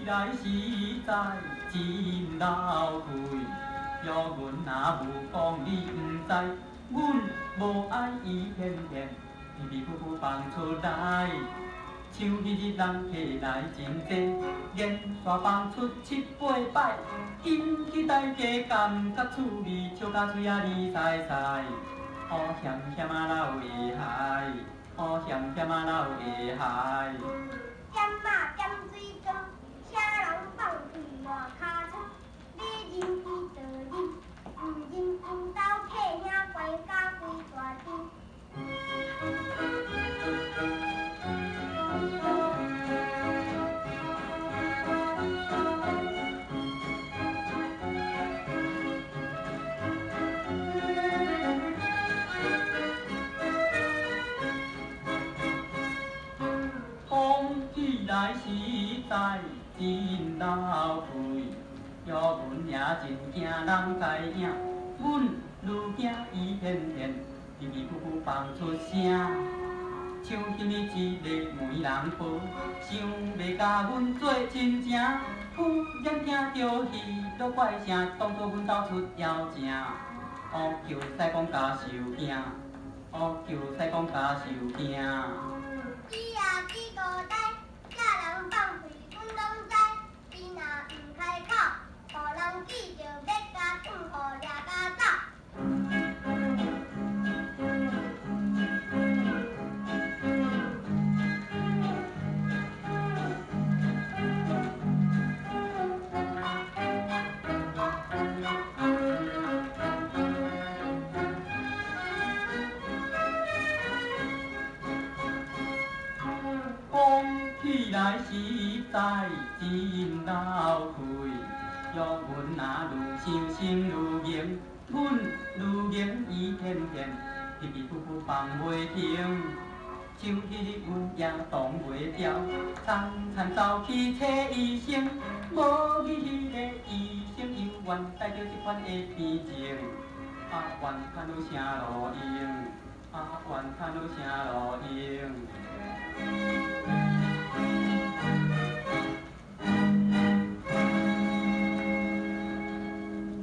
來實在真老氣，約阮若無講你毋知，阮無愛伊天天皮皮膚膚放出來，像彼日人客來真濟，連續放出七八擺，引起大家感覺趣味，笑甲喙仔離塞塞，哦險險仔老會害，哦險險仔老會害。點仔點水光，啥人放屁外尻川？欲認伊就認，毋認𪜶兜客兄關甲規大間。講起來實在真老氣，約阮也真驚人知影，阮愈驚伊天天皮皮膚膚放出聲，像彼一个媒人婆，想欲共阮做親情，忽然聽著彼落怪聲，當作阮兜出妖精，哦叫西公共受驚，哦叫西公共受驚。鼠仔鼠孤呆，啥人放屁阮攏知。伊若毋開口，予人記著欲共斷予掠甲走。講起來實在真老氣，約阮若愈傷心愈硬，阮愈硬伊天天皮皮膚膚放袂停，像彼日阮也擋袂牢，慘慘走去揣醫生，無疑彼个醫生猶原帶著這款的病症，啊怨嘆有啥路用？啊怨嘆有啥路用？